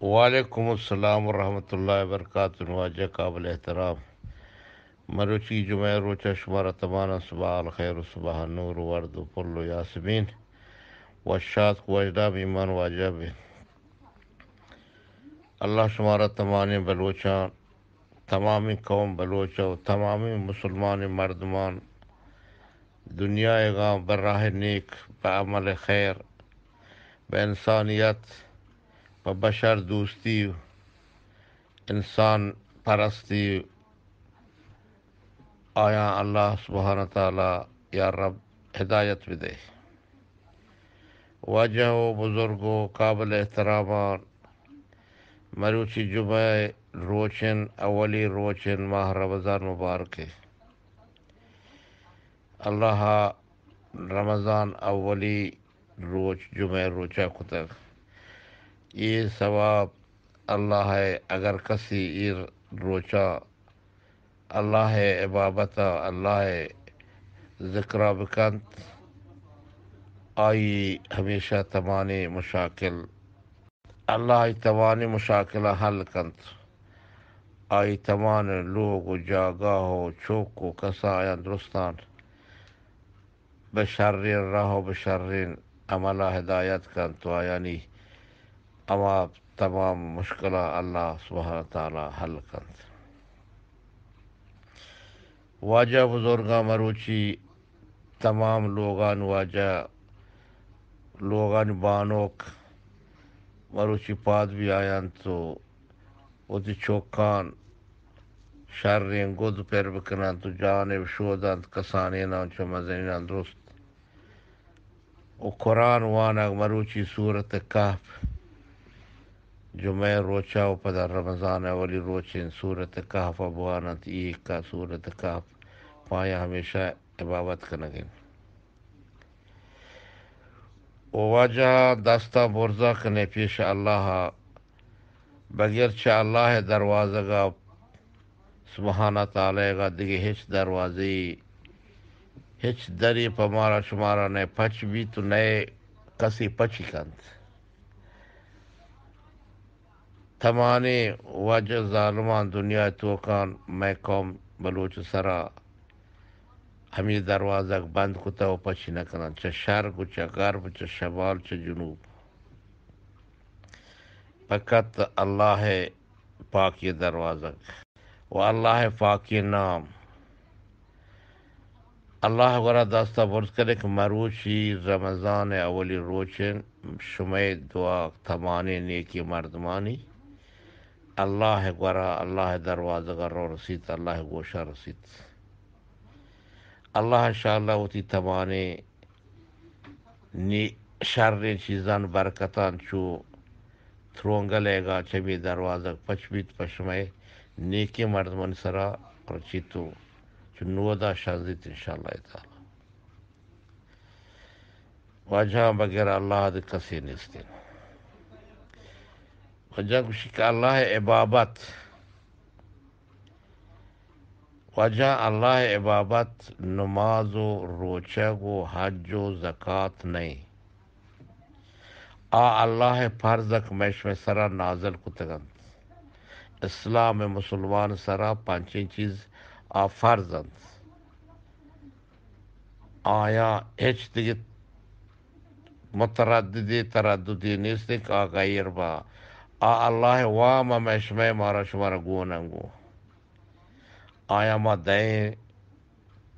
وعلیکم السلام ورحمۃ اللہ وبرکاتہ۔ واجہ قابل احترام، مروچی جمعہ روچ ءَ شمارا تمانا صباح الخیر و صباح النور و ورد و پل و یاسمین و شاد و وجدام ایمان واجہ بے۔ اللہ شمارا تمامیں بلوچاں، تمامیں قوم بلوچ و تمامیں مسلمانیں مردمان دنیایگاں بہ راہ نیک، بہ عمل خیر، بہ انسانیت، بہ بشر دوستی، انسان پرستی، آیاں اللہ سبحانہ تعالی یا رب ہدایت بدے۔ واجہ و بزرگ و قابل احترامان، مروچی جمعہ روچن، اولی روچن ماہ رمضان مبارک۔ اللہ رمضان اولی روچ جمعہ روچا کتگ۔ اے ثواب اللہ ءَ، اگر کسی اے روچا اللہ ءِ عبادت ءَ، اللہ ءِ ذکر ءَ بکنت، آئی ہمیشہ تمامی مشاکل، اللہ آئی تمامی مشاکل ءَ حل کنت۔ آئی تمام لوگ و جاگاہ و چوک و کسا آیاں درستان بہ شریں راہ و بہ شریں عمل ءَ ہدایت کنت و آیانی ہما تمام مشکلاں اللہ سبحانہ تعالی حل کنت۔ واجہ بزرگاں، مروچی تمام لوگانی واجہ، لوگانی بانک مروچی پاد بیاینت و وتی چکان شریں گد پر بکننت و جانب شودنت، کسانیناں چو مزنیناں درست۔ و قرآن وانگ، مروچی سورت کہف، جمعہ روچا و پدا رمضان اولی روچیں سورت کہف بواننت، ایکا سورت کہف پایا ہمیشہ عبادت کنگیں۔ و واجہ دستاں برزا کنے پیش اللہ ءَ، بغیر چہ اللہ ءِ دروازگ ءَ سبحانہ تعالی ءَ دگہ ہچ دروازے، ہچ درے پہ مارا شمارا نئے پچ بیت و نئے کسے پچی کنت۔ تمامی واجہ ظالمان دنیا توکان مئے قوم بلوچ سرا ہمے دروازگ بند کتہ و پچی نہ کننت، چہ شرق و چہ غرب، چہ شمال، چہ جنوب۔ فقط اللہ ءِ پاکی دروازگ و اللہ ءِ پاکی نام۔ اللہ گورا دستا برز کنے کہ مروچی رمضان اولی روچیں، شمئے دعا تمامی نیکی مردمانی اللہ گورا، اللہ دروازگا رو رسیت، اللہ گوشا رسیت۔ اللہ انشاءاللہ وتی تمامی نی-، شریں چیزان برکتان چو ترونگل ایگا چمی دروازگ پچ بیت، پہ شمئے نیکیں مردمانی سرا رچیت و چو نودا شنزیت انشاءاللہ تعالی۔ واجہاں بغیر اللہ دے کسے نیستیں۔ واجہ گوشی کہ اللہ عبادت، واجہ اللہ عبادت نماز و روچگ و حج و زکات نئیں۔ آ اللہ فرض کہ مئے شمئے سرا نازل کتگ انت۔ اسلام مسلمان سرا پنچیں چیز آ فرض انت۔ آیاں ہچ دگہ مترددے، ترددے نیست کہ آ غیر با۔ آ اللہ وام مئے شمئے مارا شمارا گون انگو۔ آیا ما دئیں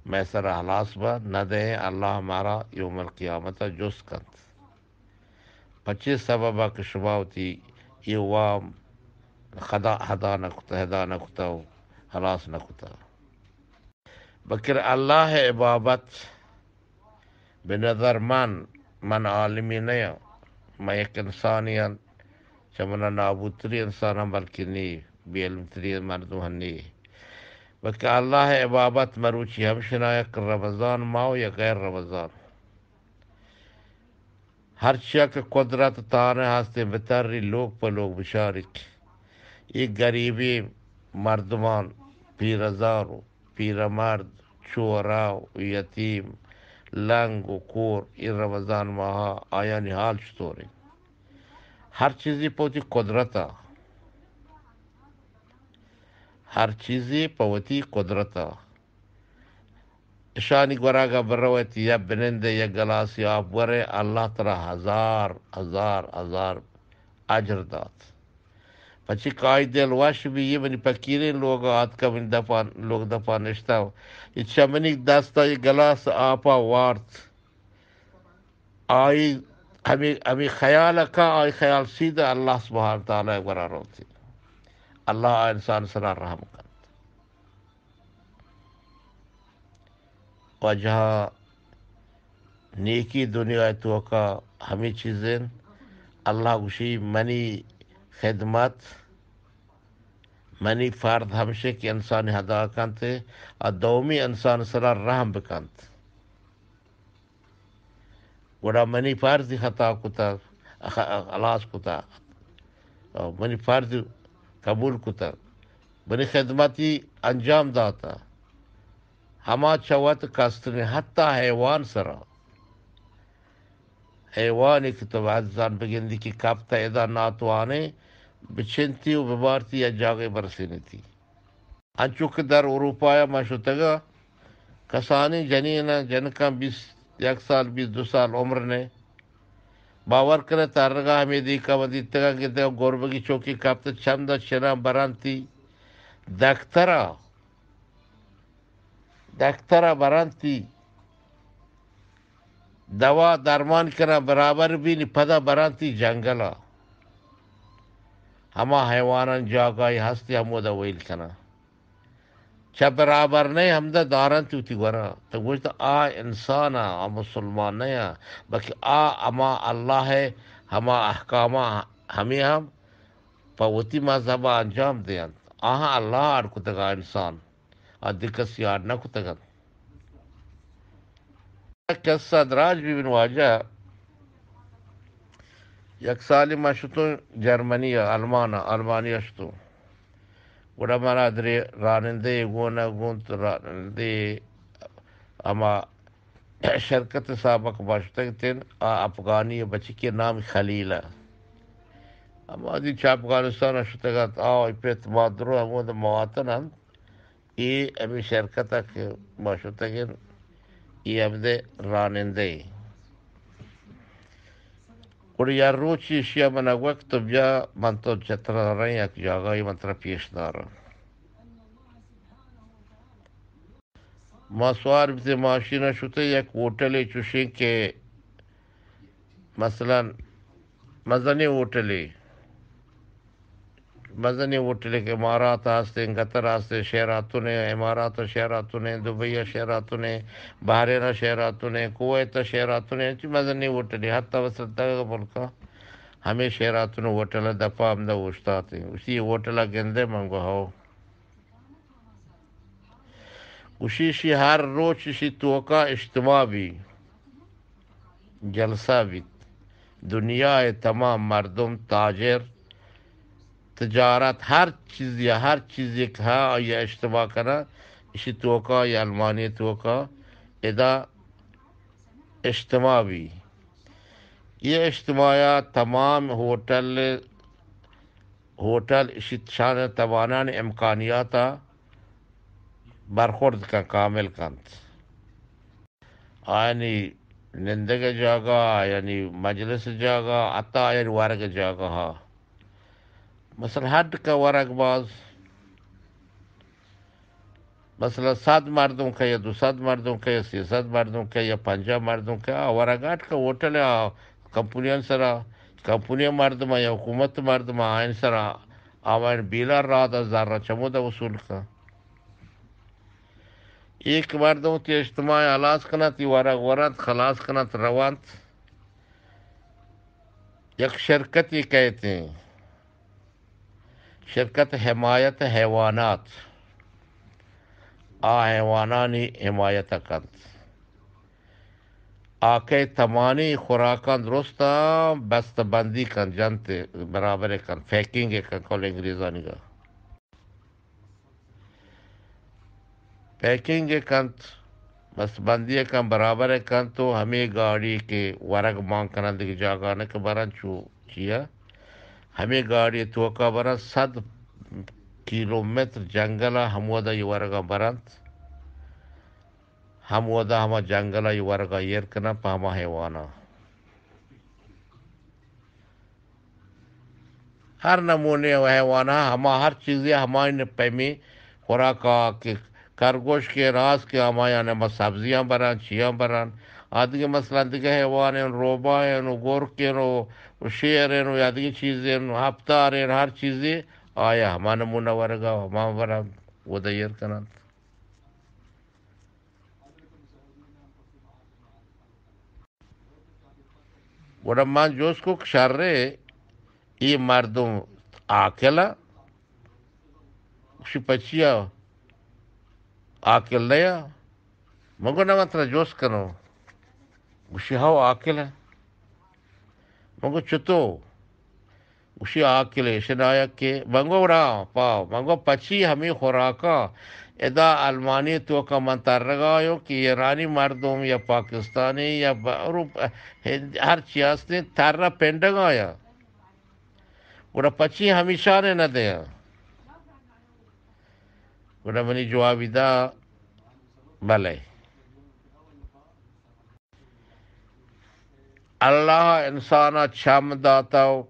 مئے سرا ہلاس با، نہ دئیں اللہ مارا یوم القیامت جست کنت۔ پچے سببا کہ شما وتی اے وام خدا ہدا نہ کتہ، ہدا نہ کتہ و ہلاس نہ کتہ۔ بکر اللہ عبادت بہ نظر من، من عالمی نیاں، من یک انسانی آں، چہ منا نابودتری انسان ہم بلکہ نی، بے علمتری مردم ہم نی۔ بلکہ اللہ عبادت مروچی ہم شنایا کہ رمضان ماہ و یا غیر رمضان۔ ہرچیا کہ قدرت تانے ہستیں بتری لوگ پہ لوگ بچاری کہ اے غریبیں مردمان، پیرزار و پیرمرد، چورا و یتیم، لنگ و کور، اے رمضان ماہا آیانی حال چطوریں؟ ہر چیزی پہ وتی قدرت ءَ، ہر چیزی پہ وتی قدرت ءَ۔ اشانی گورا اگاں بروئے، یا بنندے، یا گلاسی آپ ورے، اللہ ترا ہزار، ہزار، ہزار اجر دات۔ پچی کہ آئی دل وش بی، یہ منی فقیریں لوگ آتکا منی دپان، لوگ دپان نشتا، یہ چہ منی دستا یہ گلاس آپا وارت۔ آئی ہمیں، ہمیں خیال کا، آئی خیال سیدھا اللہ سبحانہ تعالی گورا روتی۔ اللہ آ انسان سرا رحم کنت۔ واجہ، نیکی دنیا توکا ہمیں چیزیں۔ اللہ گوشی، منی خدمت، منی فرض ہمشے کہ انسان ہدا کنت، آ دومی انسان سرا رحم بکنت۔ گڑا منی فرضی خطا کتگ، خ-، خلاص کتگ۔ منی فرض قبول کتگ۔ منی خدمتی انجام داتہ۔ ہما چہ وت کستریں، حتی حیوان سرا۔ حیوانی کہ تو عزیزان بگندی کہ کپتہ ادا ناتوانے بچنتی و ببارتی یا جاگے برسینتی۔ انچو کہ در اروپایا ما شتگا، کسانیں جنیناں، جنکاں بیست یک سال، بیست دو سال عمر نے، باور کنے ترگا ہمے دیکا من دیتگا کہ دگہ گربگی چوکی کپت چمدا چناں برنتی دکترا، دکترا برنتی دوا درمان کناں برابر بی، نی پدا برانتی جنگلا۔ ہما حیوانان جاگاہی ہستی ہمودا ویل کناں۔ چہ برابر نئے ہمدا دارنتی وتی گورا۔ تو گوشت آ انسان آ، آ مسلمان نہ آ، بلکہ آ ہما اللہ ہے، ہما احکام ہمیں ہم پہ وتی مذہب انجام دینت۔ آہاں اللہ آڑ کتگا انسان۔ آ دگہ کسی آڑ نہ کتگ انت۔ قصہ دراج بی بن واجہ، یک سالے ما شتوں جرمنی ء، آلمان ء، آلمانی ء شتوں۔ گڑا منا درے رانندے گون ء گون تو رانندے ہما شرکت صاحب ء کہ ما شتگ تین، آ افغانی ء بچکی نام خلیل ء۔ ہما دی چہ افغانستان ء شتگ ات، آ پت ما درو ہمود مواتن انت۔ اے ہمے شرکت ء کہ ما شتگیں، اے ہمدے رانندہ ایں۔ گڑا یک روچے ایشی ء من ء گوشت، تو بیا، من تو چہ ترا رئیں یک جاگہے من ترا پیش داراں۔ ما سوار بیتیں ماشین ء شتیں یک ہوٹلے چوشیں کہ مثلاً مزنیں ہوٹلے، مزنیں ہوٹلے کہ امارات ء ہستیں، قطر ء ہستیں، شیراتون ء، امارات ء شیراتون ء، دبئی ء شیراتون ء، بحرین ء شیراتون ء، کویت ء شیراتون ء، انچیں مزنیں ہوٹلے، حتی مثلاً دگہ ملکاں ہمے شیراتون ہوٹل ء دپ ء ہمدا اوشتاتیں۔ گوشتی، اے ہوٹل ء گندئے؟ من گو، ہو۔ گوشی، ایشی ہر روچ ایشی توکا اجتماع بی، جلسہ بیت۔ دنیا ء تمام مردم، تاجر، تجارت، ہر چیزی، ہر چیزی کہ ہا، آئی اجتماع کنا، ایشی توکا، یا آلمانی توکا، ادا اجتماع بی۔ یہ اجتماعات تمام ہوٹل، ہوٹل اشی شان توانان امکانیات ء برخورد کن، کامل کنت۔ آیانی نندگ ء جاگہ، آیانی مجلس ء جاگہ، حتی آیانی ورگ ء جاگہ ء۔ مثلاً ہڈ کا ورگ باز، مثلاً صد مردم کئے یا دو صد مردم کئے یا سیصد مردم کئے یا پنجاہ مردم کئے، آ ورگ اٹ کا ہوٹل ء، آ کمپنیان سرا، کمپنی مردم یا حکومت مردم آئین سرا، آوائن بیلا راد ء زر چمود ء وصول کن۔ ایک مردم تی اجتماع ہلاس کنت، تی ورگ ورنت، خلاص کنت، روانت۔ یک شرکتی کئیتیں۔ شرکت حمایت حیوانات آ حیوانانی حمایت ء کنت۔ آ کئے تمانی خوراکاں درستاں بستہ بندی کنت، جنت، برابر ء کنت، پیکنگ ء کنت، کل انگریزانی گا پیکنگ ء کنت، بستہ بندی ء کنت، برابر ء کنت و ہمے گاڑی کہ ورگ مان کننت دگہ جاگہ نہ کہ برنت چو چیا ہمے گاڑی توکا برنت، صد کیلومتر جنگل ءَ ہمودا اے ورگا برنت، ہمودا ہما جنگل ءَ اے ورگا ایر کننت پہ ہما حیواناں۔ ہر نمونے حیواناں، ہما ہر چیزے ہمائی پیمیں خوراکا کہ کرگوش کہ راس کہ ہمایاں ہما سبزیاں برن، چیاں برن۔ آ دگہ مثلاً دگہ حیوان ایں، روباہ ایں و گرک ایں و، و شیر ایں و یا دگہ چیز ایں، ہپتار ایں، ہر چیزے آیا ہما نمونہ ورگا ہما برن، اودا ایر کننت۔ گڑا من جست کت کہ شرے، اے مردم عاقل ءَ؟ گوشی پچیا عاقل نیا؟ من گو نہ، من ترا جست کنوں۔ گوشی ہو عاقل ءَ۔ من گو چتو؟ گوشی عاقل ءَ، شنایک کہ من گو را پا، من گو پچی ہمے خوراکاں ادا المانی توکا من ترگا آیوں کہ ایرانی مردم یا پاکستانی یا ب-، اروپ-، ہند-، ہر چی ہستیں تر پنڈگا آیا۔ گڑا پچی ہمیشانے نہ دیاں۔ گڑا منی جوابی دا بلے۔ اللہ انسان ءَ چم داتہ و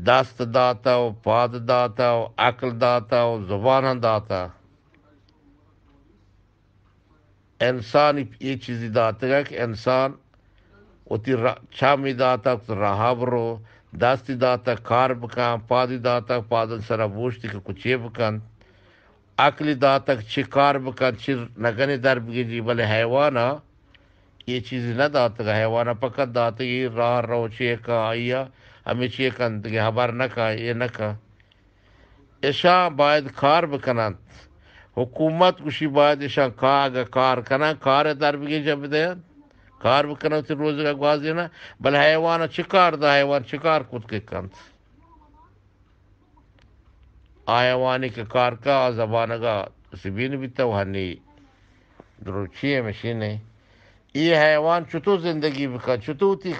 دست داتہ و پاد داتہ و عقل داتہ و زبان ہم داتہ۔ انسان اے چیزی داتگ کہ انسان وتی را-، چمی داتہ کہ راہ برو، دستی داتہ کار بکن، پادی داتہ پادن سرا بوشتی کہ کچے بکن۔ عقلی داتگ چی کار بکن، چی نگنے در بگیجی، بلے حیوان ءَ اے چیزی نہ داتگ۔ حیوان ءَ فقط داتگ اے راہ رو چے کن، آئی ءَ ہمے چے کن، دگہ ہبر نہ کن، اے نہ کن۔ اشاں باید کار بکننت۔ حکومت گوشی باید اشاں کا-، اگہ کار کنن، کار در بگیجہ بدینت، کار بکنن، وتی روزگا گوازینن۔ بلے حیوان ءَ چی کار دا، حیوان چی کار کت کہ کنت؟ آ حیوانی کہ کار کا، آ زبانگا سبین بیتہ و ہنی دروچی ءَ مشین ءَ۔ اے حیوان چتو زندگی بکن، چتو تی،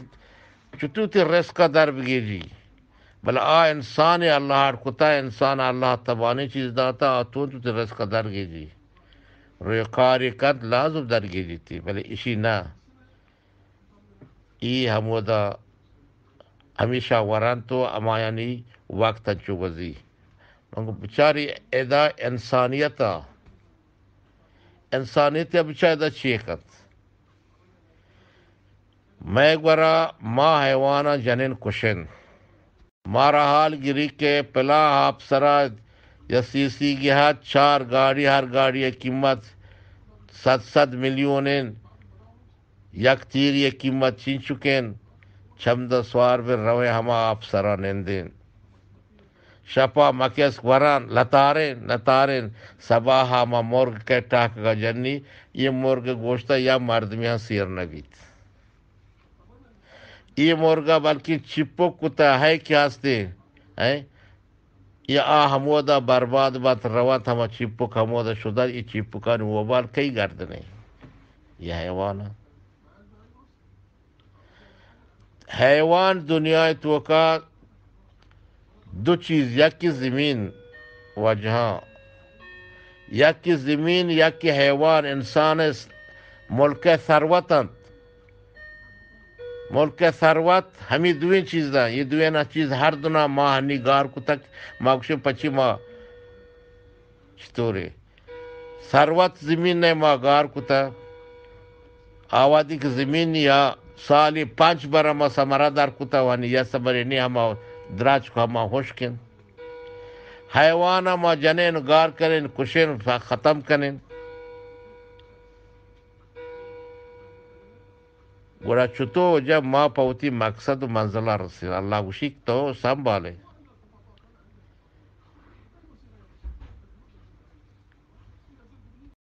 چتو تی رزق ءَ در بگیجی۔ بلے آ انسان ءَ اللہ اڈ کتا، انسان ءَ اللہ تبانی چیز داتا، آ تو تو تی رزق ءَ در گیجی۔ روی کاری کنت لازم در گیجی تی، بلے اشی نہ۔ اے ہمودا ہمیشہ ورنت و ہمایانی وقت انچو گوزی۔ من گو بچاری ادا انسانیت ءَ، انسانیت ءَ بچار ادا چی کنت؟ مئے گورا ما حیواناں جنین کشن۔ مارا حال گری کہ پلاں آپسرا یا سی سی گہا چار گاڑی، ہر گاڑی ءِ قیمت صد صد میلیون انت۔ یک تیری ءِ قیمت چینچکین، چمدا سوار بہ رویں ہما آپسرا نندین۔ شپا مکس گوران، لتارین، لتارین، سباہا ما مرگ کہ ٹاکگا جنی، اے مرگ گوشتا یا مردمیاں سیر نہ بیت۔ اے مرگا بلکیں چپک کتا ہے کہ ہستے، ہیں؟ یا آ ہمودا برباد بنت، رونت، ہما چیپک ہمودا شدن، اے چیپکانی وبال کئی گردن ءَ؟ اے حیوان ءَ۔ حیوان دنیا ءِ توکا دو چیز، یکی زمین واجہاں، یکی زمین، یکی حیوان، انسان ءِ س-، ملک ءِ ثروت انت۔ ملک ءِ ثروت ہمے دوئیں چیزاں، اے دوئیں چیز ہر دونا ما ہنی گار کتگ، ما گوشیں پچی ما چطورے؟ ثروت زمین ءَ ما گار کتہ، آوادی کہ زمین یا سالی پنچ بر ما ثمرہ در کتہ، وانی یا ثمرے نی ہما دراج کو ہما ہشک انت۔ حیوان ءَ ما جنین گار کنین، کشین، ختم کنین۔ گڑا چتو جب ما پہ وتی مقصد و منزل ءَ رسین؟ اللہ گوشی کہ تو سنبھالے۔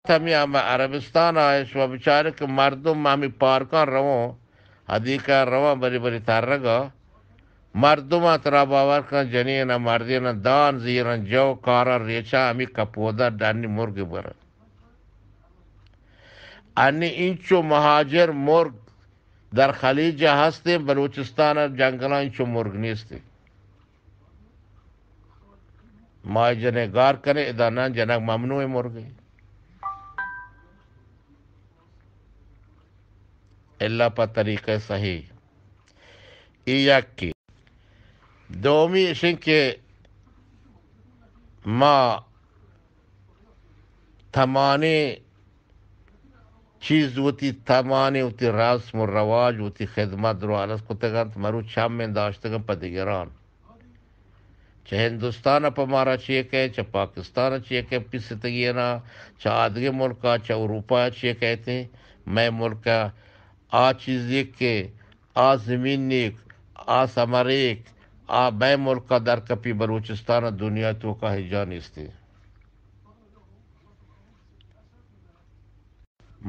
ہمے ہم عربستان ءَ شما بچارے کہ مردم ہمے پارکاں روان، حدیقہ ءَ روان، بری بری ترگ ءَ مردماں ترا باور کن، جنین ءَ مردین ءَ دان زیرن، جو کارن، ریچاں ہمے کپودا ڈنی مرگ برن۔ انی اینچو مہاجر مرگ در خلیج ءَ ہستیں، بلوچستان ءِ جنگلاں چو مرگ نیست۔ ما جنے گار کنے، ادا نہ جنگ ممنوع مرگے۔ الا پہ طریقہ صحیح۔ اے یکے۔ دومی اشیں کہ ما تمانیں چیز وتی، تمانیں وتی رسم و رواج، وتی خدمت درو الس کتگ انت، مروچی ہمے داشتگ انت پہ دگران۔ چہ ہندوستان ءَ پہ مارا چے کئے، چہ پاکستان ءَ چے کئے، پیستگین ءَ، چہ آدگہ ملک ءَ، چہ اروپا ءَ چے کئیت، مئے ملک ءَ آ چیزے کہ آ زمینیک، آ ثمریک، آ مئے ملک ءَ درکپی، بلوچستان ءَ دنیا توکا ہجا نیستی۔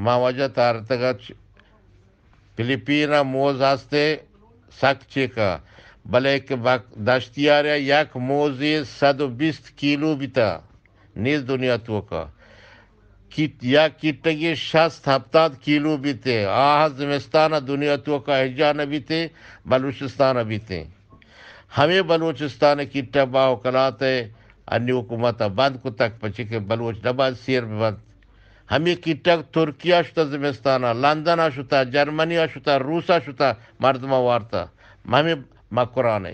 ما واجہ تارتگ ات، فلپین ءَ موز ہستے سک چیکا، بلے کہ بک-، دشتیار ءَ یک موزے صد و بیست کیلو بیتا، نیز دنیا توکا۔ کیٹ-، یک کیٹگے شست ہپتاد کیلو بیتے، آ زمستان ءَ دنیا توکا ہجا نہ بیتے، بلوچستان ءَ بیتے۔ ہمے بلوچستان ءِ کیٹگ باہوکلات ءَ انی حکومت ءَ بند کتگ، پچے کہ بلوچ نہ باید سیر بہ بنت۔ ہمے کیٹگ ترکیہ ءَ شتہ زمستان ءَ، لندن ءَ شتہ، جرمنی ءَ شتہ، روس ءَ شتہ، مردماں وارتہ۔ ہمے مکران ءَ۔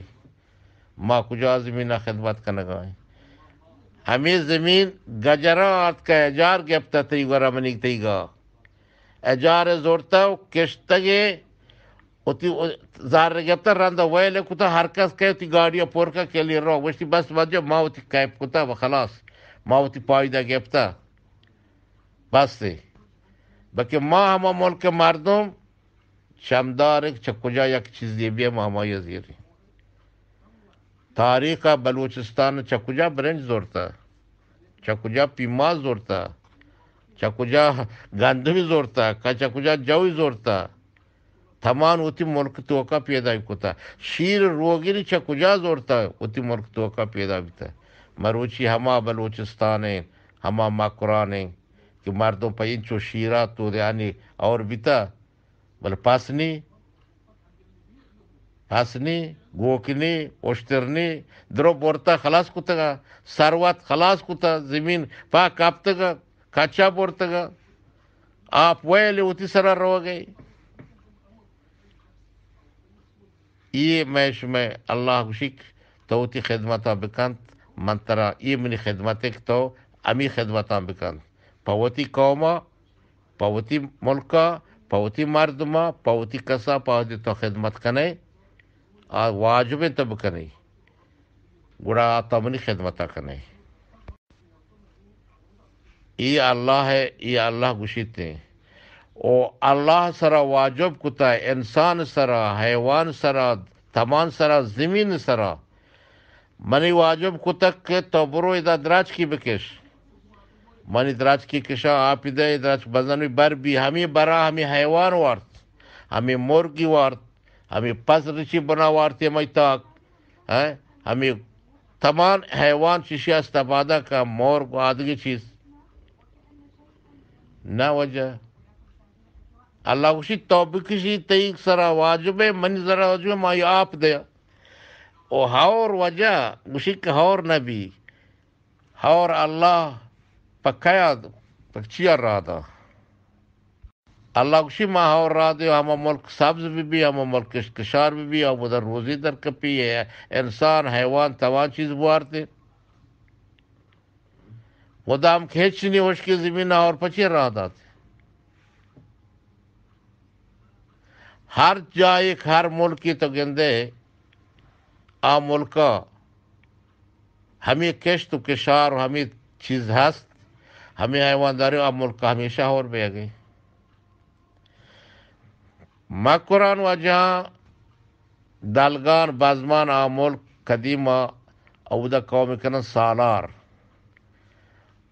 ما کجا زمین ءَ خدمت کنگ ءَ ایں؟ ہمے زمین گجراں آتکہ اجار گپتہ تئی گورا منیگ تئیگا۔ اجار ءَ زرتہ و کشتگ ءَ وتی زر گپتہ، رند ءَ ویل کتہ، ہر کس کئے وتی گاڑی ءَ پر کن کلی رو۔ گوشتی، بس بجا، ما وتی کیپ کتہ و خلاص، ما وتی پائدہ گپتہ، بس ءَ۔ بلکہ ما ہما ملک ءِ مردم چمدارک چہ کجا یک چیزے بیا، ما ہمائی ءَ زیریں۔ تاریخ ءَ بلوچستان چہ کجا برنج زرتہ؟ چہ کجا پیماز زرتہ؟ چہ کجا گندمی زرتہ؟ چہ کجا جوی زرتہ؟ تمان وتی ملک توکا پیدا کتہ۔ شیر روگنی چہ کجا زرتہ؟ وتی ملک توکا پیدا بیتہ۔ مروچی ہما بلوچستان ایں، ہما مکران ایں کہ مردم پہ اینچو شیرا تو دیانی اور بیتہ۔ بلے پس نی، پس نی، گوک نی، اشتر نی، درو برتہ خلاص کتگا، ثروت خلاص کتہ، زمین پاک کپتگا، کچا برتگا، آپ ویل وتی سرا روگئے۔ اے مئے شمئے اللہ گوشی کہ تو وتی خدمتا بکنت، من ترا اے منی خدمتے کہ تو ہمی خدمتاں بکنت۔ پہ وتی قوما، پہ وتی ملکا، پہ وتی مردما، پہ وتی کسا، پہ وتی تو خدمت کنئے، آ واجب انت تو بکنئے، گڑا آ تو منی خدمتا کنئے۔ اے اللہ ء، اے اللہ گوشیت ایں۔ او اللہ سرا واجب کتا، انسان سرا، حیوان سرا، تمان سرا، زمین سرا۔ منی واجب کتگ کہ تو برو ادا درچکی بکش۔ منی درچکی کشاں، آپی دئے، درچک بزن بی، بر بی، ہمے برا ہمے حیوان وارت، ہمے مرگی وارت، ہمے پس رچی بنا وارتی ہمے تاک، ہاں؟ ہمے تمام حیوان چشی استفادہ کا، مرگ و آدگی چیز۔ نہ وجہ۔ اللہ گوشی تو بکشی، تئی سرا واجب ہے، منی سرا واجب ہے، ما یہ آپ دیا۔ او ہور وجہ گوشی کہ ہور نبی، ہور اللہ پہ کیا، پہ چیا رادا؟ اللہ گوشی، ما ہور راہ دیو، ہما ملک سبز بہ بی، ہما ملک کشت کشار بہ بی، ہمودا روزی در کپی، انسان، حیوان، تمام چیز بوارتے۔ مدام کہ ہچ نی، ہشکی زمین ہور پچی راہ دات۔ ہر جائے، ہر ملکی تو گندے، آ ملکا ہمے کشت و کشار و ہمے چیز ہست، ہمے حیوانداری، آ ملک ہمیشہ ہور بیگی۔ مکران واجہاں دلگان، بزمان، آ ملک قدیما اودا قوم کنن سالار۔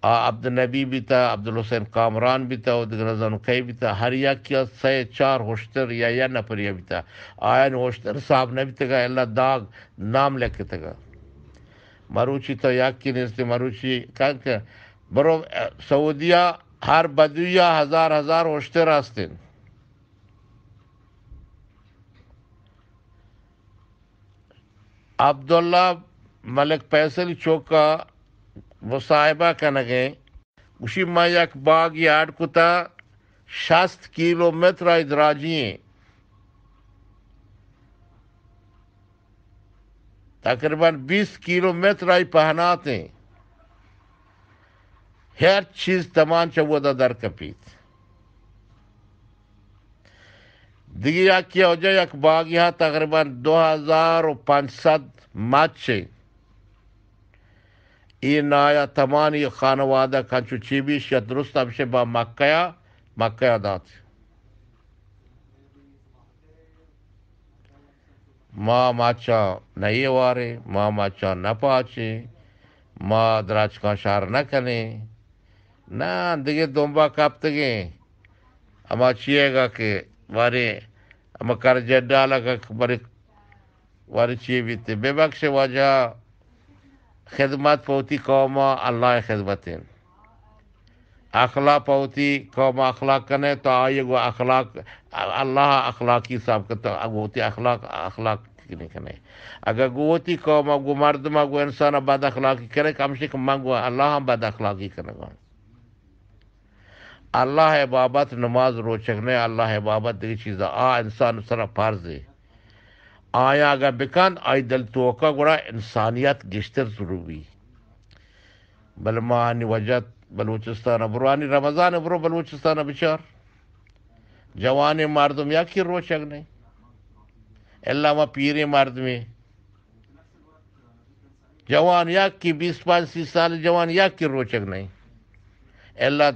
آ عبدالنبی بیتا، عبدالحسین کامران بیتا، و دگہ نزانو کئی بیتا، ہر یکی ء سئے چار ہشتر یا یک نفرے بیتا۔ آیان ہشتر صاحب نہ بیتگا، الا داغ نام لکتگا۔ مروچی تو یکی نیستی، مروچی کن کہ برو سعودیہ، ہر بدویا ہزار ہزار ہشتر ہستن۔ عبداللہ ملک فیصل چوکا مصاحبہ کنگے، گوشی، ما یک باگی اڈ کتا، شست کیلومتر آئی دراجی ایں، تقریباً بیست کیلومتر آئی پہنات ایں، ہر چیز تمام چہ ودا در کپیت۔ دگہ یکی اوجا یک باگی ہا تقریباً دو ہزار و پنچ صد مچ ایں۔ اے نایا تمانی خانوادہ کنچو چی بیش یا درست ہمشے با مکہ یا، مکہ یا دات۔ ما مچاں نہ ایواریں، ما مچاں نہ پاچیں، ما درچکاں شر نہ کنیں۔ نہ، دگہ دمبا کپتگیں۔ ہما چیئگا کہ باریں ہما کرجہ ڈالگا کہ باریں واری چی بیت؟ ببخش واجہ، خدمت پہ وتی قوم ءَ اللہ ءِ خدمت انت۔ اخلاق پہ وتی قوم ءَ اخلاق کنے تو آئی گو اخلاق، اللہ اخلاقی حساب کن تو گو وتی اخلاق، اخلاق نہ کنے۔ اگر گو وتی قوم ءَ گو مردم ءَ گو انسان ءَ بد اخلاقی کنے، کم سے کم من گو اللہ ہم بد اخلاقی کنگا۔ اللہ ءِ بابت نماز روچگ نہ، اللہ ءِ بابت دگہ چیز آ انسان سرا فرض ہے۔ آیا اگر بکن، آئی دل توکا گڑا انسانیت گشتر ضروری۔ بل ما آنی وجہ بلوچستان برو، آنی رمضان برو بلوچستان بچار۔ جوانیں مردم یکی روچگ نہیں۔ الا ما پیریں مردمے۔ جوان یکی، بیست پنچ سی سال جوان یکی روچگ نہیں۔ الا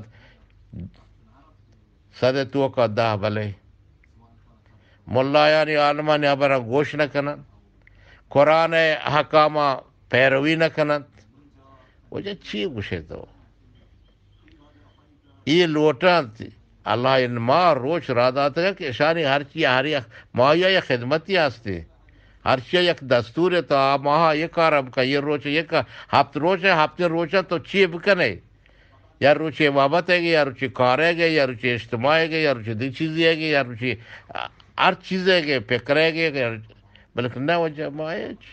صد توکا دہ بلے۔ ملایانی عالمانی حبراں گوش نہ کنن۔ قرآن ءِ احکاماں پیروی نہ کنن۔ وجہ چی گوشے تو؟ اے لوٹاں، اللہ ان ما روچ را داتگ کہ اشانی ہرچی ہر یک ماہیا یک خدمتی ہستے۔ ہرچی یک دستور تو آ ماہ یہ کار بکن، یہ روچ، یہ کار، ہفت روچ ہے، ہفتیں روچاں تو چی بکنے؟ یا روچے عبادت ہے گے، یا روچے کار ہے گے، یا روچے اجتماع ہے گے، یا روچے دی چیزی ہے گے، یا روچے ہر چیز ہے گے، فکر ہے گے، بلکہ نہ وجہ ما ہچ۔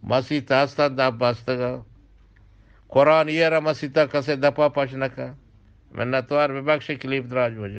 مسیت ہستن دپ بستگا۔ قرآن یہ را مسیتا کسے دپا پش نکا۔ منتوار ببخش کلیپ دراج وجہ۔